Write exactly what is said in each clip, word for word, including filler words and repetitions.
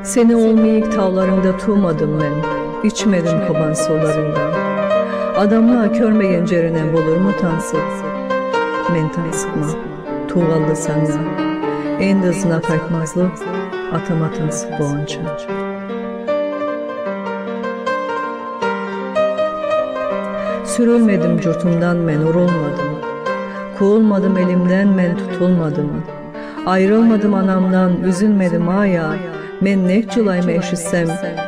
Сени ол мийик тауларынгда туумадым мен, ичмедим Кобан сууларынгдан. Адамла кёрмеген жерине болурму тансыкъ? Мен тансыкъма, туугъанлы санга. Энди ызына къайтмазлыкъ, атама тансыкъ болгъанча. Сюрюлмедим журтумдан мен, урулмадым. Къуулмадым элимден мен, тутулмадым. Айырылмадым анамдан, юзюлмедим, ай, а. Мен нек жылайма эшитсем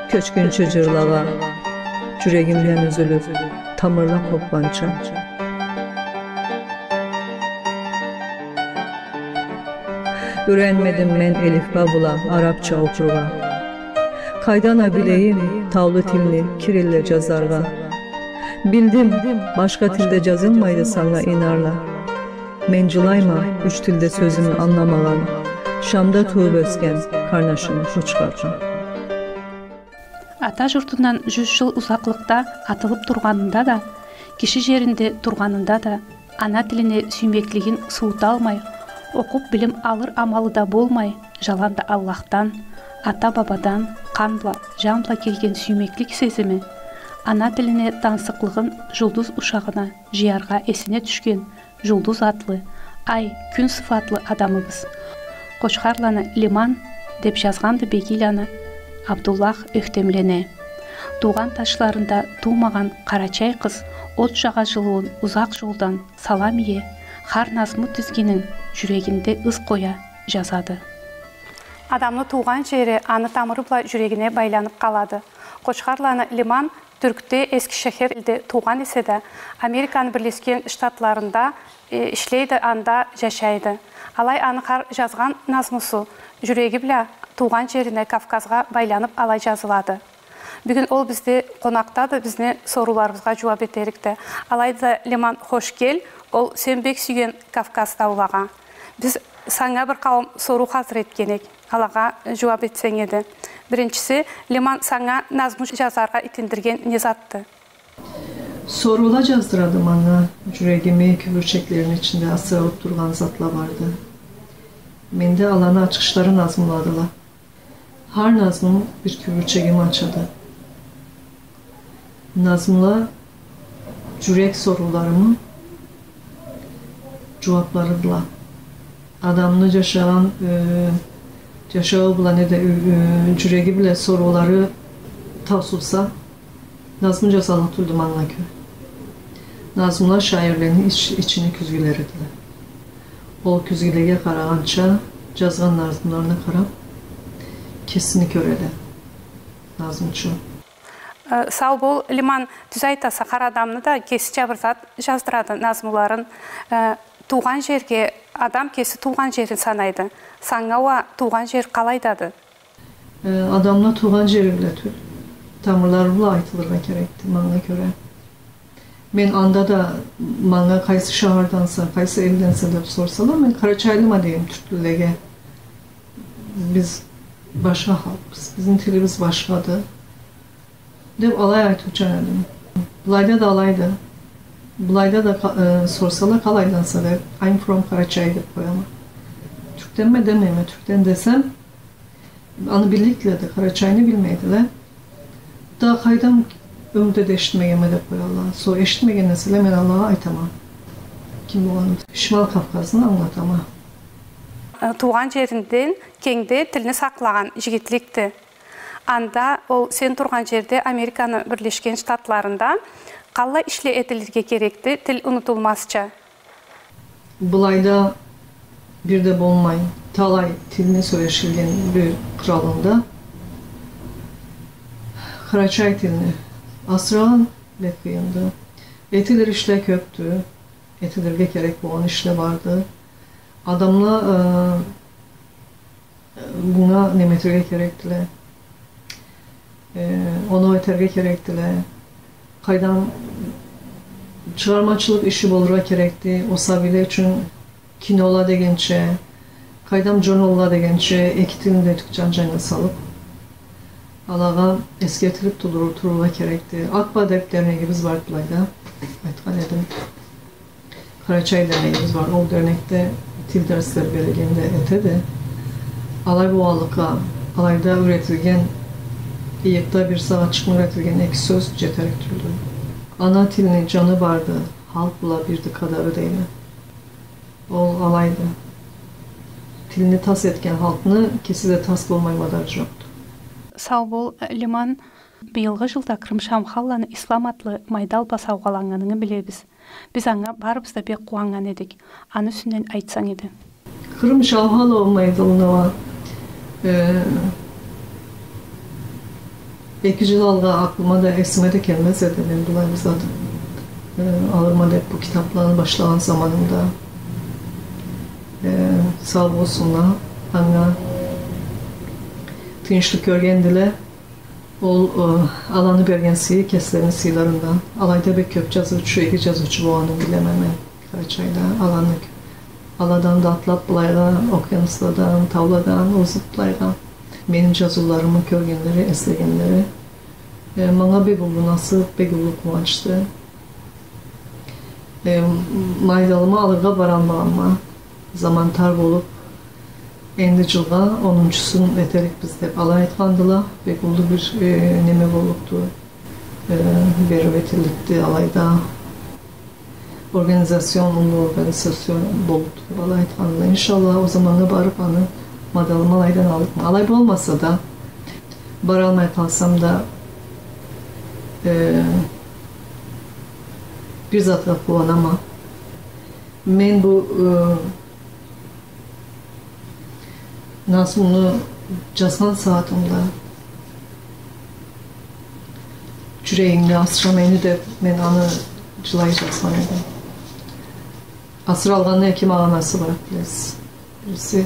кёчгюнчю жырлагъа, жюрегимден юзюлюп, тамырла къопханча. Юренмедим мен элифба бла арабча окъургъа. Къайдан а билейим таулу тилни кирилле жазаргъа? Билдим, башха тилде жазылмайды санга инарла. Мен жылайма юч тилде сёзюн англамагъан, Шамда туууп ёсген къарнашым Къочхардан. Ата журтундан жюз жыл узакълыкъда атылып тургъанында да, киши жеринде тургъанында да, ана тилине сюймеклигин суууталмай, окъуп билим алыр амалы да болмай, жаланда Аллахдан, ата-бабадан къан бла, жан бла келген сюймеклик сезими, ана тилине тансыкълыгъын жулдуз ушагъына жыяргъа эсине тюшген Жулдуз атлы, ай, кюн сыфатлы адамыбыз. Къочхарланы Лиман деп жазгъанды Бегийланы Абдуллах ёхтемлене. Туугъан ташларында туумагъан къарачай къыз от жагъа жылыуун узакъ жолдан салам ие, хар назму тизгинин жюрегинде ыз къоя, жазады. Адамны туугъан жери аны тамыры бла жюрегине байланып къалады. Къочхарланы Лиман Тюркде, Эскишехирде туугъан эсе да, Американы Бирлешген Штатларында, э, ишлейди, анда жашайды. Алай аны хар жазгъан назмусу жюреги бла туугъан жерине, Кавказгъа байланып алай жазылады. Бюгюн ол бизде къонакъдады, бизни сорууларыбызгъа жууап этерикди. Алайда, Лиман, хош кел, ол сен бек сюйген Кавказ таулагъа. Биз санга бир къауум соруу хазыр этген эк. Алагъа жууап этсенг эди. Биринчиси, Лиман, санга назму жазаргъа итиндирген не затды? Соруула жаздырады манга жюрегими кюбюрчеклерини ичинде асыралып тургъан затла барды. Менде аланы ачхычлары назмуладыла. Хар назмум бир кюбюрчегими ачады. Назмула жюрек сорууларымы жууапларыдыла. Адамны жашагъан, э, жашауу бла неда, э, э, жюреги бла соруулары таусулса, назму жазаллыкъ тюлдю манга кёре. Назмула шаирлени ич-, ичини кюзгюлеридиле. Ол кюзгюлеге къарагъанча, жазгъан назмуларына къарап, кесини кёреди назмучу. Э, сау бол, Лиман, тюз айтаса, хар адамны да кесича бир зат жаздырады назмуларын. Э, туугъан жерге, адам кеси туугъан жерин санайды. Санга уа туугъан жер къалайдады? Э, адамла туугъан жери бла тюл, тамырлары бла айтылыргъа керекди, манга кёре. Мен анда да манга къайсы шахардаса, къайсы элденсе деп сорсала, мен къарачайлыма дейме тюрк тиллеге. Биз башха халкъбыз, бизни тилибиз башхады деп алай айтыучан эдим. Былайда да алайды. Былайда да къа-, э, сорсала, къалайданса деп, I'm from Къарачай деп къояла. Тюркденме демейме, тюркден десем, аны билликле да, Къарачайны билмейдиле. Да къайдам, ёмюрде да эшитмегенме деп къояла. Сора эшитмеген эселе, мен алагъа айтама ким болгъанымы. Шимал Кавказны ангылатама. Э, туугъан жеринден кенгде тилни сакълагъан жигитликди. Анда ол сен тургъан жерде, Американы Бирлешген Штатларында, къаллай ишле этилирге керекди тил унутулмазча? Былайда бир да болмай, талай тилни сёлешилген бир къралында къарачай тилни асырагъан бек къыйынды. Этилир ишле кёпдю, этилирге керек болгъан ишле барды. Адамла, э, Бунга неме этерге керекдиле. Э, оноу этерге керекдиле. Къайдам, чыгъармачылыкъ иши болургъа керекди. Ол сабийле ючюн кинола дегенча, къайдам, журналла дегенча, эки тилни да тюк жан-жанына салып, алагъа эсгертилип туру-, турургъа керекди. Акба деп дернегибиз бар былайда. Айтхан эдим. Къарачай дернегибиз бар. Ол дернекде тил дерслери берилгенде этеди. Алай болгъанлыкъгъа, Алайда юретилген, ыйыкъда бир сагъатчыкъны юретилген эки сёз джетерик тюлдю. Ана тилни джаны барды, халкъ бла бирди къадары, дейди. Ол алайды. Тилни тас этген халкъны кеси да тас болмай мадары джокъду. Сау бол, Лиман. Быйылгъы джылда Кърымшаухалланы Ислам атлы майдал бла саугъаланнганынгы билебиз. Биз анга барыбыз да бек къууаннган эдик. Аны юсюнден айтсанг эди. Кърымшаухалла майдалына, э, эки джыл алгъа акъылыма да, эсиме да келмез эди мен былай бир зат, э, алырма деп бу китапланы башлагъан заманымда. Э, сау болсунла, анга тыйыншлы кёргендиле. Ол, э, аланы берген сыйы кеслерини сыйларындан. Алайда бек кёп джазыучу, иги джазыучу болгъанын билеме мен Къарачайда. Аланы, аладан да атлап былайгъа, окъянусладан, тауладан озуп былайгъа. Мени джазыуларымы кёргенлери, эслегенлери. Э, манга бек уллу насып, бек уллу къууанчды. Э, майдалымы алыргъа баралмагъанма, заман тар болуп, энди джылгъа онунчусун этерикбиз деп алай айтхандыла. Бек уллу бир, э, неме боллукъду, э, берип этилликди алайда. Организацион, уллу организацион боллукъду деп алай айтхандыла. Иншаллах, ол заманнга барып, аны майдалымы алайдан алырма. Алай болмаса да, баралмай къалсам да, э, бир затха къууанама. Мен бу, э, назмуну джазгъан сагъатымда, «Джюрегингде асыра мени» деп, мен аны джылай джазгъан эдим. Асыралгъанны эки магъанасы бар, билесиз. Бириси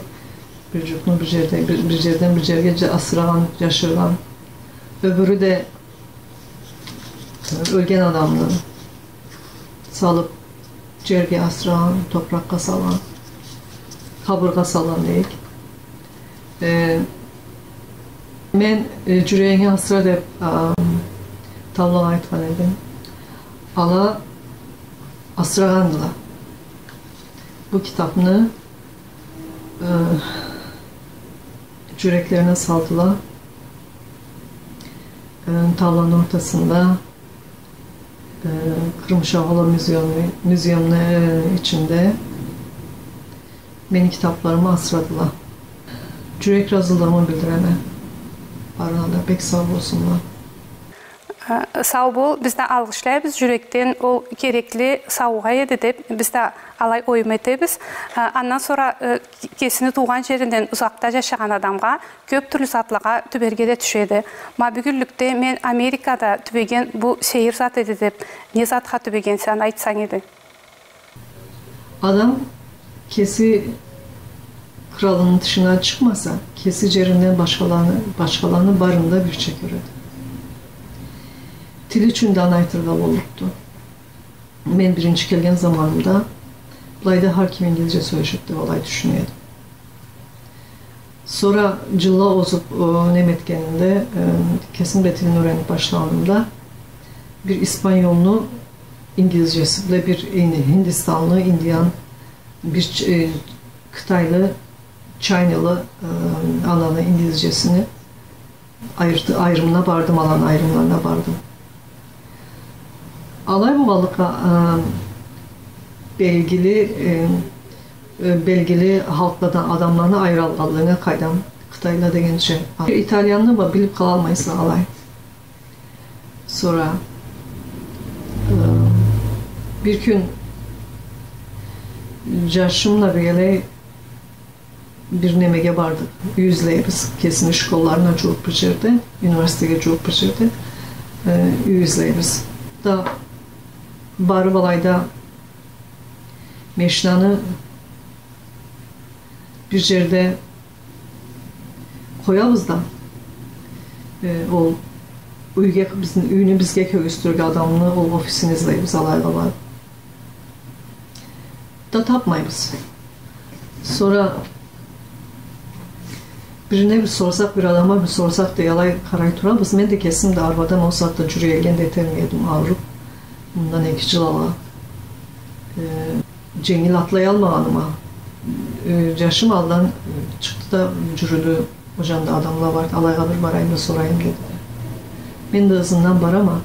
бир джукъну бир джерде, бир, бир джерден бир джерге джа-, асырагъан, джашыргъан. Ёбюрю да ёлген адамны салып, джерге асырагъан, топуракъгъа салгъан, къабыргъа салгъан дейик. Э, мен, э, «Джюрегинге асыра» деп, а, таулагъа айтхан эдим. Ала асырагъандыла. Бу китапны, э, джюреклерине салдыла. Э, тауланы ортасында, э, Кърымшаухалла музейни, музейни, э, ичинде мени китапларымы асырадыла. Джюрек разылыгъымы билдиреме барына да. Бек сау болсунла. Э, сау бол, биз да алгъышлайбыз джюрекден, ол керекли саугъа эди деп, биз да алай оюм этебиз. Э, андан сора, э, кесини туугъан джеринден узакъда джашагъан адамгъа кёп тюрлю затлагъа тюберге да тюшеди. Ма бюгюнлюкде мен Америкада тюбеген бу сейир зат эди деп, не затха тюбегенсе, аны айтсанг эди. Адам кеси къралыны тышына чыкъмаса, кеси джеринден башхаланы, башхаланы барын да бирча кёреди. Тил ючюн да аны айтыргъа боллукъду. Мен биринчи келген заманымда былайда хар ким ингилизча сёлешеди деп алай тюшюне эдим. Сора джылла озуп, э, неме этгенинде, э, кесим да тилни юренип башлагъанымда, бир испаньолну ингилизчеси бла, бир ин-, хиндистанлы, индиян, бир ч-, э, кытайлы, чайнялы, э, аланы ингилизчесини айырты-, айырымына бардым, аланы айырымларына бардым. Алай болгъанлыкъгъа, э, белгили, э, э, белгили халкъладан адамланы айыралгъанлыгъынга къайдам, кытайла дегенча. Итальянны ба билип къалалмайса алай. Сора, э, бир кюн джашымла биргелей бир немеге бардыкъ. Юй излейбиз. Кесини школларына джууукъ бир джерде, университетге джууукъ бир джерде, э, юй излейбиз. Да барып алайда машинаны бир джерде къоябыз да, э, ол юйге, бизни юйню бизге кёргюзтюрге адамны ол офисин излейбиз, алайгъа барып. Да тапмайбыз. Сора бирине бир сорсакъ, бир адамгъа бир сорсакъ дей алай къарай турабыз. Мен да кесим да арбадам ол сагъатда джюрюялгъан да эталмай эдим, ауруп. Мындан эки джыл алгъа. Э, дженгил атлаялмагъаныма, э, джашым алдан, э, чыкъды да джюрюдю. Джанда адамла барды, алайгъа бир барайым да сорайым, деди. Мен да ызындан барама.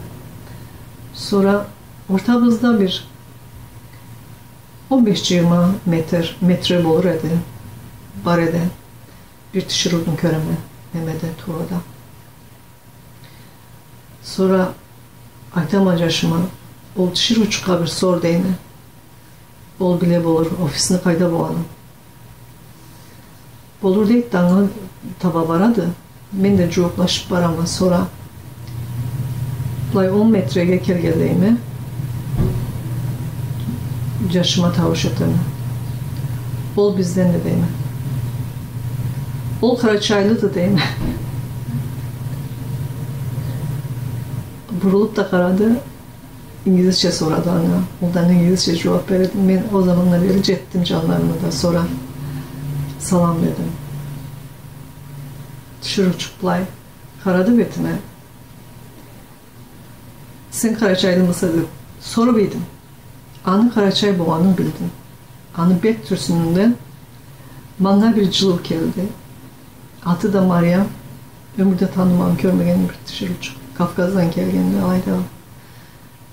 Сора ортабызда бир он беш-джыйырма метр, метре болур эди. Бар эди. Бир тиширыуну кёреме, немеде, турада. Сора айтама джашыма, ол тиширыучукъгъа бир сор, дейме. Ол биле болур, офисни къайда болгъанын. Болур, дейди да, анга таба барады. Мен да джууукълашыб барама, сора былай он метреге келгенлейиме, джашыма таууш этеме. Ол бизденди, дейме. Ол къарачайлыды, дейме. Бурулуб да къарады, ингилизча сорады анга. Ол да ингилизча джууаб береди. Мен ол замандан бери джетдим джанларына да, сора салам дедим. Тиширыучукъ былай къарады бетиме. Сен къарачайлымыса деб соруб эдим. Аны къарачай болгъанын билдим. Аны бет тюрсюнден манга бир джылыу келди. Аты да Мариям. Ёмюрде танымагъан, кёрмеген бир тиширыучукъ. Кавказдан келгенди, алайда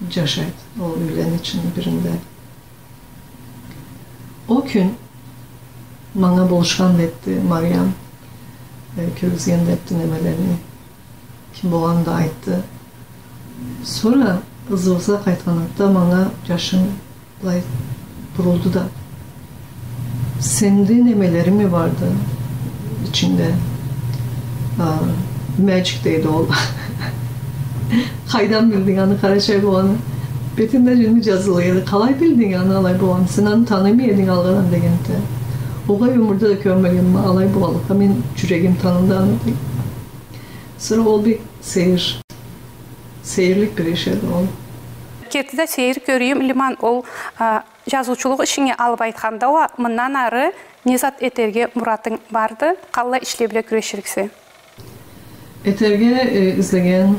джашайды ол юйлени ичинде биринде. Ол кюн манга болушхан да этди Мариям, э, кёргюзген да этди немелерини, ким болгъанын да айтды. Сора ызыбызгъа къайтханлыкъда манга джашым былай бурулду да: «Сенде немелерими барды ичинде?» А, magic, дейди ол. Къайдан билдинг аны къарачай болгъанын? Бетинде джылмы джазылгъан эди. Къалай билдинг аны алай болгъанын? Сен аны таныймы эдинг алгъадан, дегенде. Огъай, ёмюрде да кёрмегенме алай болгъанлыкъгъа, мен джюрегим таныды аны, дейди. Сора ол бир сейир, сейирлик бир иш эди ол. Кертиде сейир кёрюм, Лиман, ол, а, джазыучулукъ ишинге алыб айтханда уа, мындан ары не зат этерге муратынг барды, къаллай ишле бла кюрешириксе? Этерге, э, излеген,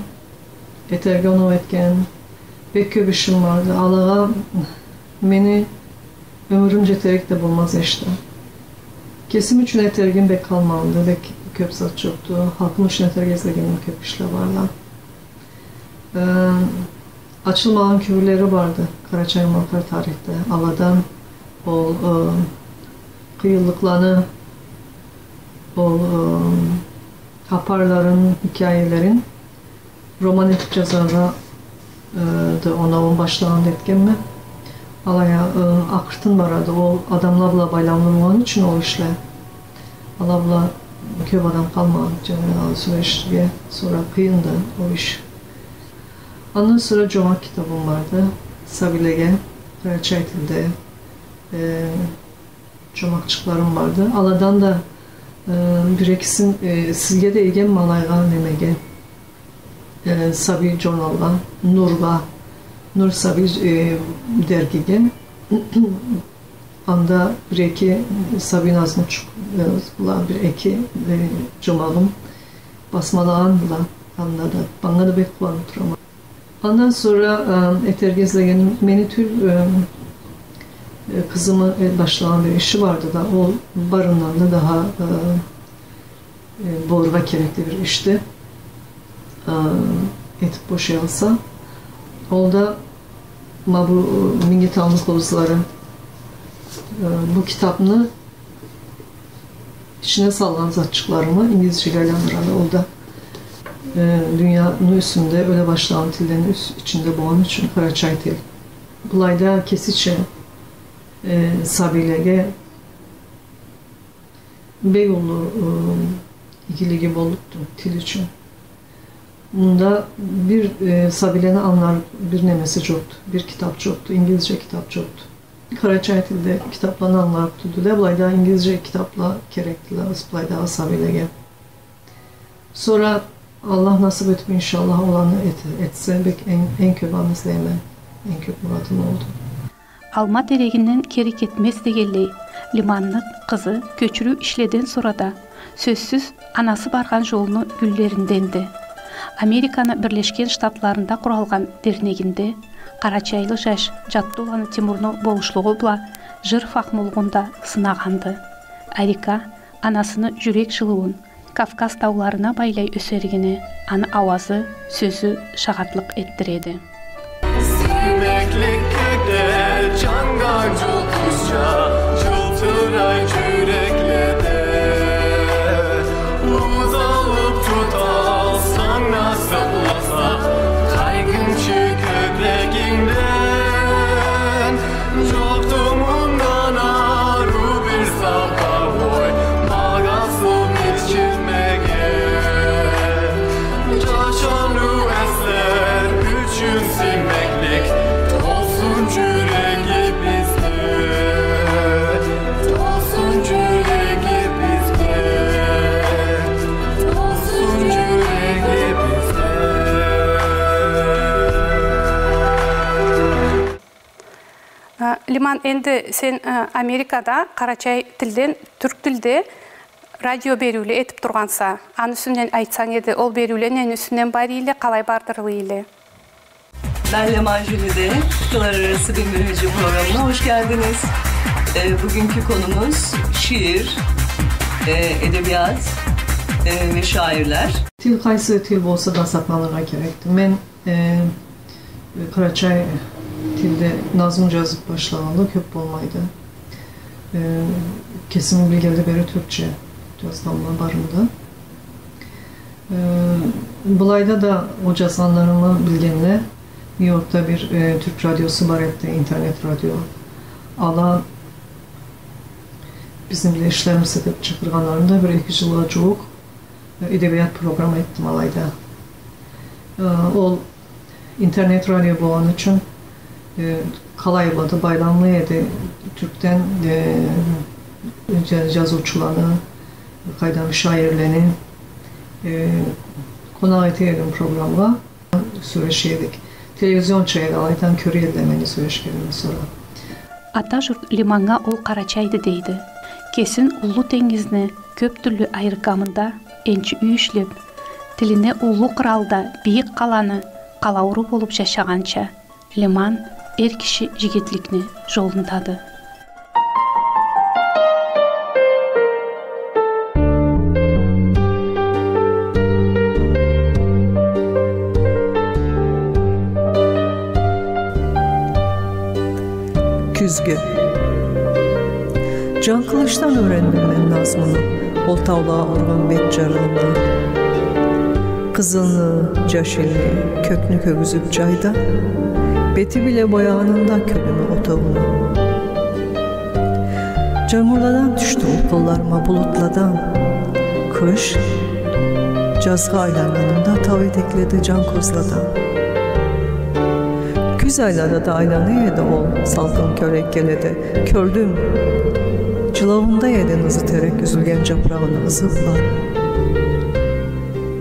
этерге оноу этген бек кёб ишим барды. Алагъа мени ёмюрюм джетерик да болмаз эшта. Кесим ючюн этергим бек къалмагъанды, бек кёб зат джокъду. Халкъым ючюн этерге излегеним кёб ишле барды. Э, ачылмагъан кюбюрлери барды къарачай-малкъар тарихде. Аладан ол, э, къыйынлыкъланы, ол, э, хапарларын, хикаяларын роман этиб джазаргъа, э, да оноуум башлагъан да этгенме. Алай а, э, акъыртын барады. Ол адамла бла байламлы болгъаны ючюн ол ишле. Ала бла кёб адам къалмагъан, джангы, алай сора ишлерге, сора къыйынды ол иш. Андан сора джомакъ китабым барды. Сабийлеге къарачай тилде, э, джомакъчыкъларым барды. Аладан да, э, бир-экисин, э, сизге да ийгенме алайгъа, немеге, э, сабий журналгъа, Нургъа, Нур сабий, э, дергиге. Анда бир-эки сабий назмучукъ, э, бла бир-эки, э, джомагъым басмалагъандыла анда да. Анга да бек къууаныб турама. Андан сора, э, этерге излегеним, мени тюл, э, э, къызымы, э, башлагъан бир иши барды да, ол барындан да даха, э, э, болургъа керекли бир ишди. Э, этиб бошаялса, ол да ма бу, э, «Минги тауну къобузлары», э, бу китабны ичине салгъан затчыкъларымы ингилизчеге айландырады. Ол да, э, дунияны юсюнде ёле башлагъан тиллени юс-, ичинде болгъаны ючюн къарачай тил. Былайда кесича, э, сабийлеге бек уллу, э, игилиги боллукъду тил ючюн. Мында бир, э, сабийлени англарыкъ бир немеси джокъду, бир китаб джокъду, ингилизча китаб джокъду. Къарачай тилде китабланы англарыкъ тюлдюле, былайда ингилизча китабла керекдиле, ыс-, былайдагъы сабийлеге. Сора Аллах насыб этиб, иншаллах, ол аны эт-, этсе, бек эм, эм кёб аны излейме, эм кёб мурадым олду. Алма терегинден кери кетмез дегенлей, Лиманны къызы кёчюрюу ишледен сора да, сёзсюз, анасы баргъан жолну гюллеринденди. Американы Бирлешген Штатларында къуралгъан дернегинде къарачайлы жаш Джаттуланы Тимурну болушлугъу бла жыр фахмулугъун да сынагъанды. Арика анасыны жюрек жылыуун, Кавказ тауларына байлай ёсеригине аны ауазы, сёзю шагъатлыкъ этдиреди. Сюймеклик кёкде жаннган жулдузча, жылтырай жюрекледе. Узалып туталсанг, насыпласа, къайгъынчы кёкрегингден. Жокъду мындан ариу бир сапар, ой, магъа суу ичирмеге. Жашану эслер ючюн сюймеклик толсун жюрегибизде, толсун жюрегибизде, толсун жюрегибизде. А, Лиман, энди сен, а, Америкада къарачай тилден тюрк тилде радио бериуле этип тургъанса. Аны юсюнден айтсанг эди, ол бериуле нени юсюнден бара эдиле, къалай бардырыла эдиле? Ben Leman Jülide, Kıtalar Arası Bilmecesi programına hoş geldiniz. Ee, bugünkü konumuz şiir, e, edebiyat, e, ve şairler. Тил къайсы тил болса да сакъланыргъа керекди. Мен Э, къарачай тилде назму жазып башлагъанлы кёп болмайды. Э, кесими билгенледен бери тюркча жазгъанма барын да. Э, былайда да ол жазгъанларымы билгенле, Нью-Йоркда бир, э, тюрк радиосу бар эди, интернет радио. Ала бизни бла ишлермисе деп чакъыргъанларында бир эки жылгъа жууукъ эдебият программа этдим алайда. Э, ол интернет радио болгъаны ючюн, э, къалай болады, байламлы эди тюркден, э, жа-, жазыучуланы, къайдам, шаирлени, э, къонакъ эте эдим программагъа. Сёлеше эдик. Телевизионча эди, алайдан кёре эдиле мени сёлешгенимни сора. Ата журт Лиманнга ол къарачайды дейди. Кесин уллу тенгизни кёп тюрлю айырыкъгъанында энчи юй ишлеп, тилине уллу къыралда бийик къаланы къалауруу болуп жашагъанча, Лиман эр киши жигитликни жолундады. Кюзгю. Жан Къылычдан ёрендим мен назмуну, ол таулагъа ургъан бет жарыгъында. Къызылны, жашилни, кёкню кёргюзюп жайда, бети бла боягъанында кёлюмю отоуну. Жангурладан тюшдю ол къолларыма, булутладан. Къыш, жазгъа айланнганында тау этекледе жан козладан. Кюз айлада да айлана эди ол салкъын кёрек келеде. Кёрдюм, жылауунда эди нызы терек юзюлген жапырагъыны ызы бла.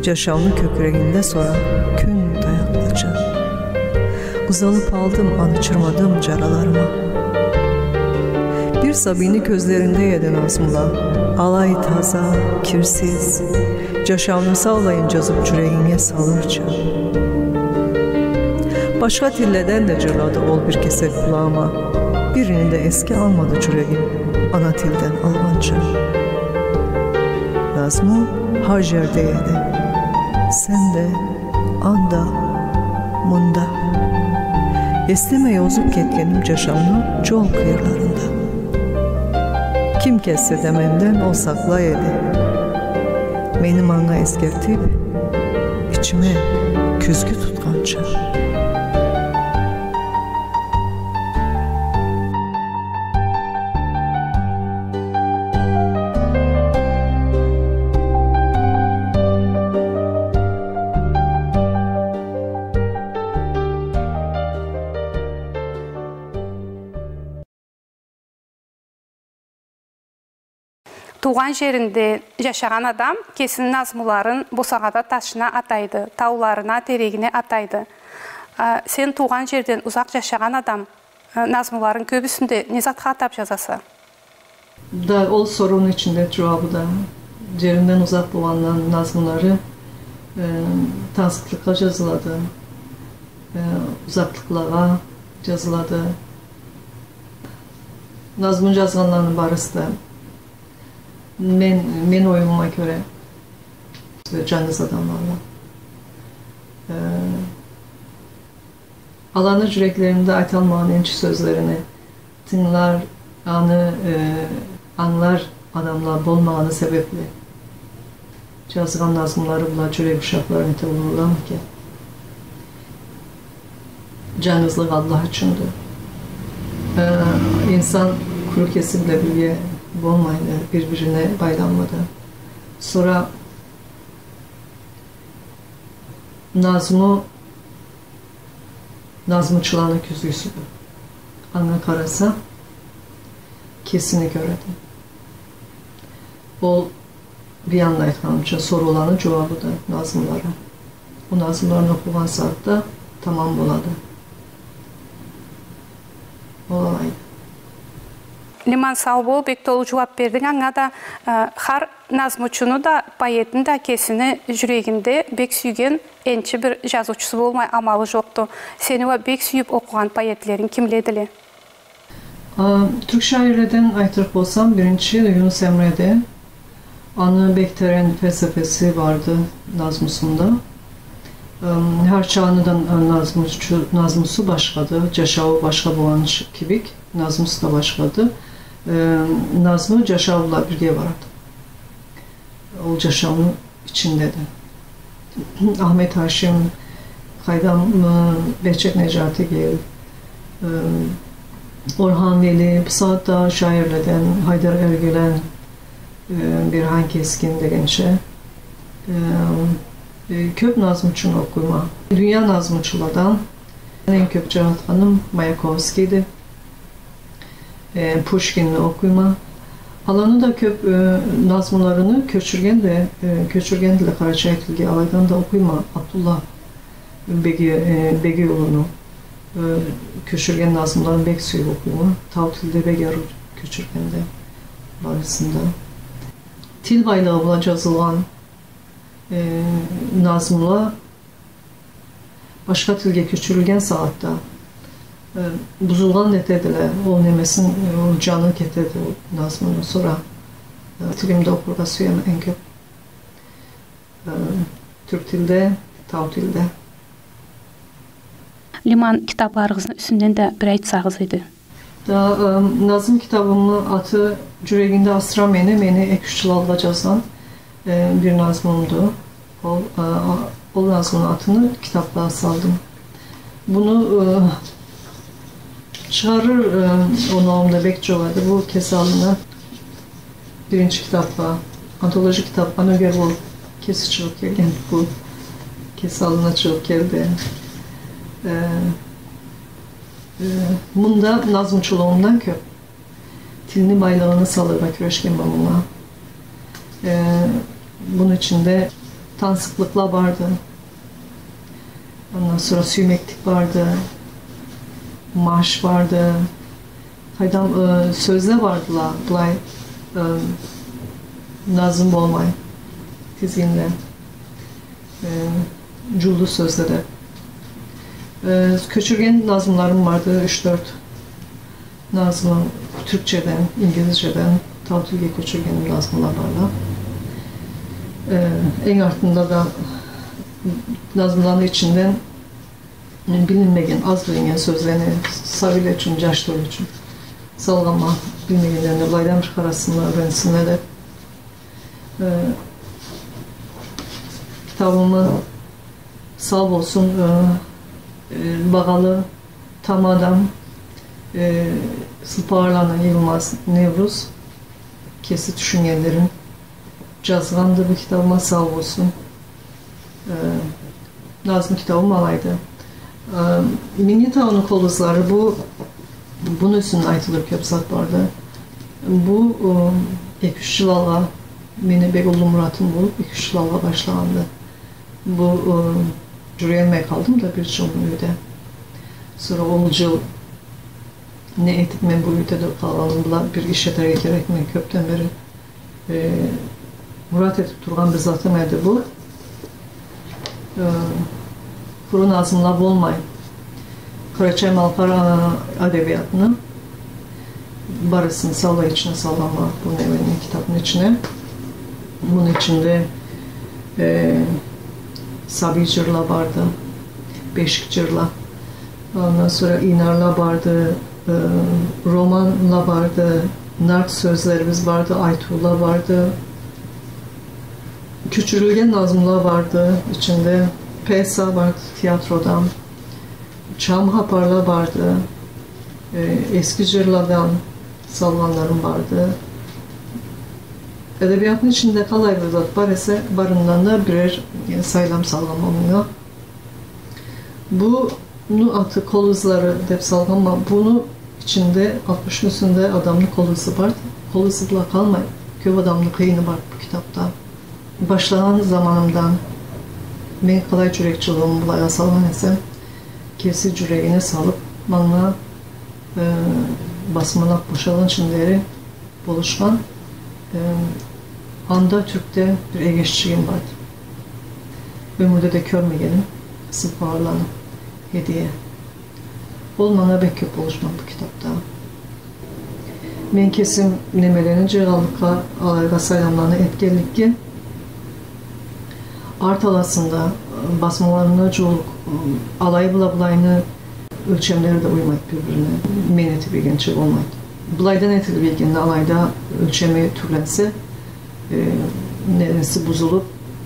Жашауну кёкрегинде сора кюн таякълыча. Узалып алдым, аны чырмадым жараларыма. Бир сабийни кёзлеринде эди назмула, алай таза, кирсиз. Жашауну саулайын жазып жюрегинге салырча. Башха тилледен да жырлады ол бир кесек къулагъыма. Бирини да эсге алмады жюрегим, ана тилден алгъанча. Назму хар жерде эди. Сен да анда, мында. Эслемей озуп кетгеним жашауну жол къыйырларында. Ким кетсе да менден ол сакълай эди. Мени манга эсгертип, ичиме кюзгю тутханча. Туугъан жеринде жашагъан адам кесини назмуларын босагъада ташына атайды, тауларына, терегине атайды. А, сен туугъан жерден узакъ жашагъан адам, а, назмуларын кёбюсюнде не затха атап жазаса? Да, ол сорууну ичинде жууабы да. Жеринден узакъ болгъанланы назмулары, э, тансыкълыкъгъа жазылады, э, узакълыкълагъа жазылады. Назму жазгъанланы барысы да, мен, мен оюмума кёре, Джангыз адамларла. Э, аланы джюреклеринде айталмагъан энчи сёзлерини тынгылар, аны, э, ангылар адамла болмагъаны себебли, джазгъан назмулары бла джюрек ушакъларын эте болурламы экен? Джангызлыкъ Аллах ючюндю. Э, инсан къуру кеси бла бирге болмайды, бир-бирине байламлыды. Сора назму назмучуланы кюзгюсюдю. Анга къараса, кесини кёреди. Ол, бир анда айтханымча, сорууланы джууабыды назмулары. Ол назмуларын окъугъан сагъатда тамам болады. Ол алайды. Лиман, сау бол, бек толу джууаб бердинг анга да. Э, хар назмучуну да, поэтни да кесини джюрегинде бек сюйген энчи бир джазыучусу болмай амалы джокъду. Сени уа бек сюйюб окъугъан поэтлеринг кимледиле? А, тюрк шаирледен айтырыкъ болсам, биринчи Юнус Эмреди. Аны бек терен фелсефеси барды назмусунда. Эм, хар чагъыны да, э, назмусу, назмусу башхады, джашауу башха болгъан ш-, кибик, назмусу да башхады. Э, назму джашау бла бирге барады. Ол джашауну ичиндеди. Ахмет Хашим, къайдам, э, Бехчет Неджатигил, э, Орхан Вели, бусагъатда шаирледен Хайдар Эргюлен, э, Бирхан Кескин дегенча, э, э, кёб назмучуну окъуйма. Дуния назмучуладан энг кёб джаратханым Маяковскийди. Э, Пушкинни окъуйма. Аланы да кёб, э, назмуларыны кёчюргенди, э, кёчюргендиле къарачай тилге, алайдан да окъуйма Абдулла Беги-, э, Бегиулуну, э, кёчюрген назмуларын бек сюйюб окъуйма. Тау тилде бек ариу кёчюргенди барысын да. Тил байлыгъы бла джазылгъан, э, назмула башха тилге кёчюрюлген сагъатда, э, бузулгъан этедиле, ол немесин, э, ол джаны кетеди, ол назмуну. Сора, э, тилимде окъургъа сюеме энг кёб, э, тюрк тилде, тау тилде. Лиман, китабларыгъызны юсюнден да бир айтсагъыз эди. Да, э, назму китабымы аты «Джюрегингде асыра мени», мени эки-юч джыл алгъа джазгъан, э, бир назмумду. Ол, э, ол назмуну атыны китабха салдым. Буну, э, чыгъарыр, э, оноуум да бек джокъ эди. Бу кеси аллына биринчи китабха, антология китабха, нёгер ол кеси чыгъыб келген, бу кеси аллына чыгъыб келди. Э, Э, мында назмучулугъумдан кёб, тилни байлыгъыны салыргъа кюрешгенме мынга. Э, муну ичинде тансыкълыкъла барды. Андан сора сюймеклик барды, марш барды. Къайдам, э, сёзле бардыла, былай, э, назым болмай, тизгинле. Э, джулду сёзле да. Э, кёчюрген назмуларым барды, юч-тёрт назму, тюркчеден, ингилизчеден тау тилге кёчюргеним назмула барды. Э, энг артында да назмуланы ичинден билинмеген, аз билинген сёзлени сабийле ючюн, джашла ючюн салгъанма, билмегенлени былайдан бир къарасынла, юренсинле деб. Э, китабымы, сау болсун, э, э, багъалы тамадам, э, Сылпагъарланы Йылмаз Невруз, кеси тюшюннгенлерин джазгъанды бу китабыма, сау болсун. Э, назму китабым алайды. Э, «Минги тауну колузлары», бу, муну юсюнден айтылыр кёб зат барды. Бу, э, эки-юч джыл алгъа, мени бек уллу муратым болуб, эки-юч джыл алгъа башлагъанды. Бу, э, джюрюялмай къалдым да бир джыл юйде. Сора ол джыл не этиб мен бу юйде да къалгъаным бла, бир иш этерге керекме кёбден бери. Э, мурат этиб тургъан бир затым эди бу. Э, къуру назмула болмай, къарачай-малкъар, э, адабиятыны барысын саула ичине салгъанма бу немени, китабны ичине. Муну ичинде Э, сабий джырла барды, бешик джырла. Андан сора ийнарла барды, э, романла барды, нарт сёзлерибиз барды, айтыула барды. Кёчюрюлген назмула барды, ичинде пьеса барды, театродан, чам хапарла барды, э, эски джырладан салгъанларым барды. Эдебиятны ичинде къалай бир зат бар эсе, барындан да бирер, э, сайлам салгъанма мынга. Буну аты «Къол ызлары» деб салгъанма. Буну ичинде алтмышны юсюнде адамны къол ызы барды. Къол ызы бла къалмай, кёб адамны къыйыны барды бу китабда. Башлагъан заманымдан мен къалай джюрек джылыууму былайгъа салгъан эсем, кеси джюрегине салыб, манга, э, басмалаб бошагъынчы дери болушхан, э, анда Тюркде бир эгешчигим барды. Ёмюрде да кёрмегеним, сыпхуарланы, Хедие. Ол манга бек кёб болушхан бу китабда. Мен кесим немелени джыйгъанлыкъгъа, алайгъа сайламланы этгенликге, арт аласында, э, басмаларына джууукъ, э, алай бла былайны ёлчемлери да уймайды бир-бирине. Мен этиб ийгенча болмайды. Былайдан этилиб ийгенде алайда ёлчеми тюрленсе, э, нереси бузулуб,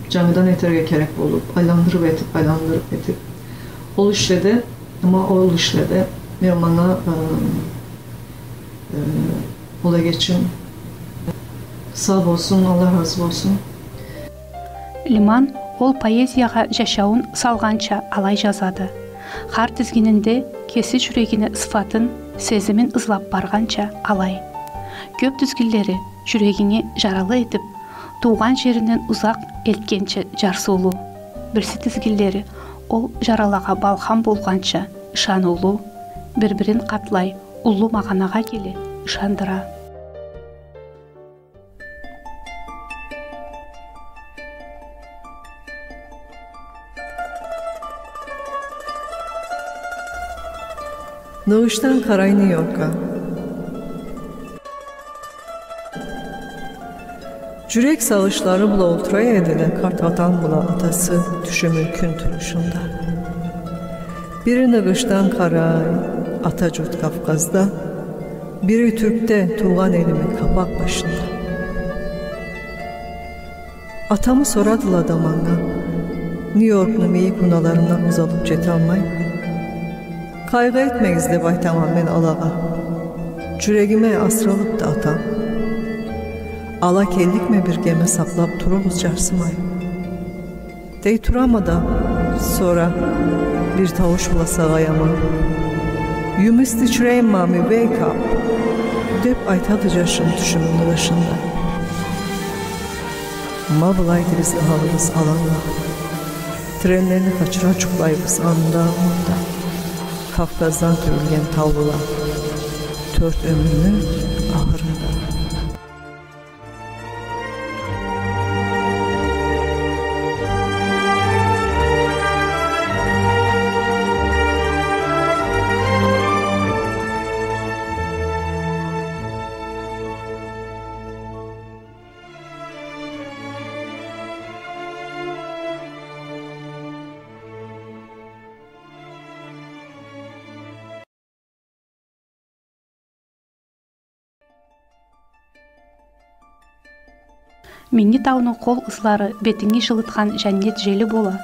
джангыдан этерге керек болуб, айландырыб этиб, айландырыб этиб. Ол ишледе, амма ол ишледе мен манга, э, э, ол эгечим сау болсун, Аллах разы болсун. Лиман ол поэзиягъа джашауун салгъанча алай джазады. Хар тизгининде кеси джюрегини сыфатын, сезимин ызлаб баргъанча алай. Кёб тизгинлери джюрегинги джаралы этиб, туугъан джеринден узакъ элтгенча джарсыулу. Бирси тизгинлери ол джаралагъа балхам болгъанча ышаныулу, бир-бирин къатлай, уллу магъанагъа келе, ышандыра. Ныгъышдан къарай Нью-Йоркга. Джюрек сагъышлары бла олтура эдиле къарт атам бла атасы тюшюмю кюн турушунда. Бири ныгъышдан къарай, ата джурт Кавказда, бири Тюркде, туугъан элими къапакъ башында. Атамы сорадыла да манга, Нью-Йоркну мийик уналарындан узалыб джеталмай. Къайгъы этмегиз деб айтама мен алагъа. Джюрегиме асырылыбды атам. Ала келликме биргеме сакълаб туругъуз джарсымай. Дей турама да, сора бир таууш бла сагъаяма. You missed the train, mommy, wake up, деб айтады джашым тюшюмю ныгъышында. Ма былайды бизни халыбыз аланла. Тренлени къачыра джукълайбыз анда, мында. Кавказдан тюгюлген таулула. Тёрт ёмюрню ахырында. Минги тауну къол ызлары бетинги жылытхан жаннет жели бола,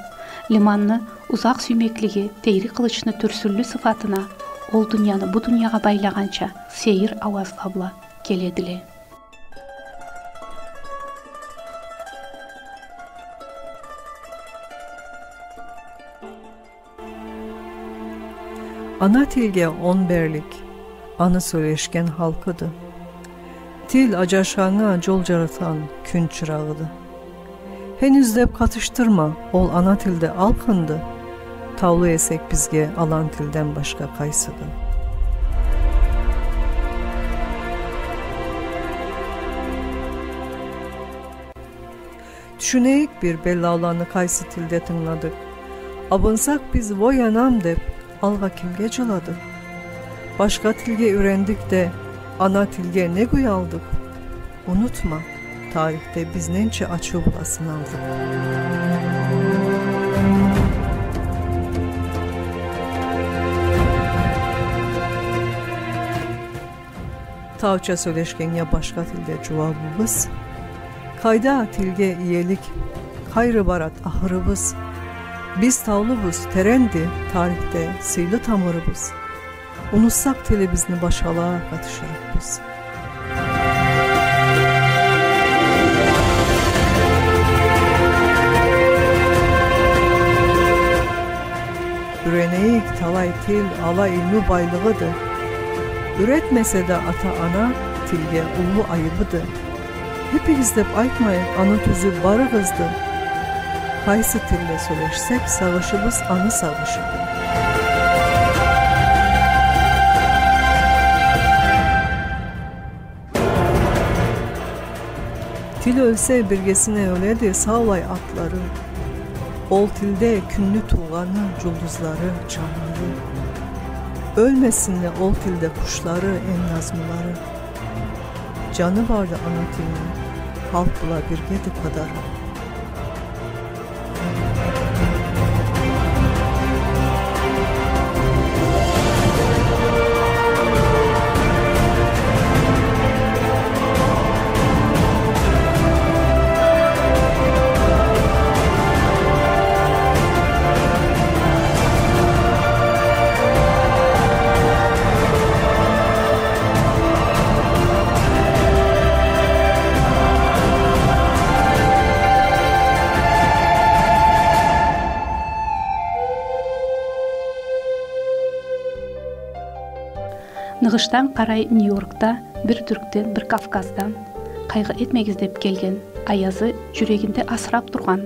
Лиманны узакъ сюймеклиги тейри къылычны тюрсюнлю сыфатына, ол дунияны бу дуниягъа байлагъанча сейир ауазла бла келедиле. Ана тилге он берлик, аны сёлешген халкъыды. Тил аджашханнга джол джаратхан кюн чырагъыды. Хенюз деб къатышдырма, ол ана тилде алкъынды. Таулу эсек бизге алан тилден башха къайсыды? Тюшюнейик бир беллауланы къайсы тилде тынгыладыкъ. Абынсакъ биз «Вой, анам» деб, алгъа кимге джыладыкъ? Башха тилге юйрендик да, ана тилге нек уялдыкъ? Унутма, тарихде бизненча ачыу бла сыналды. Тауча сёлешгеннге башха тилде джууабыбыз. Къайда тилге иелик, къайры барад ахырыбыз? Биз таулубуз, теренди тарихде сыйлы тамырыбыз. Унутсакъ тилибизни, башхалагъа къатышырыкъбыз. Юренейик, талай тил алай илму байлыгъыды. Юретмесе да ата-ана, тилге уллу айыбыды. Хепигиз деб айтмайыкъ, аны тюзю барыгъызды. Къайсы тилде сёлешсек, сагъышыбыз аны сагъышыды. Тил ёлсе, биргесине ёледи саулай атлары. Ол тилде кюнню туугъаны, джулдузлары, чанлары. Ёлмесинле ол тилде къушлары, эм назмулары. Джаны барды ана тилни, халкъ бла биргеди къадары. Ныгъышдан къарай Нью-Йоркда бир Тюркден, бир Кавказдан къайгъы этмегиз деп келген, Аязы джюрегинде асырап тургъан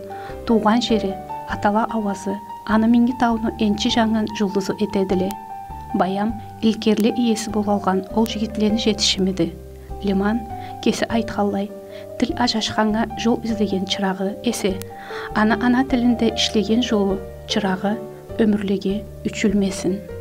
туугъан джери, атала ауазы аны Минги тауну энчи джаннган джулдузу этедиле. Баям илкерле иеси болалгъан ол джигитлени джетишимиди. Лиман кеси айтханлай, тил аджашханнга джол излеген чырагъы эсе, аны ана тилинде ишлеген джолу, чырагъы ёмюрлеге ёчюлмесин.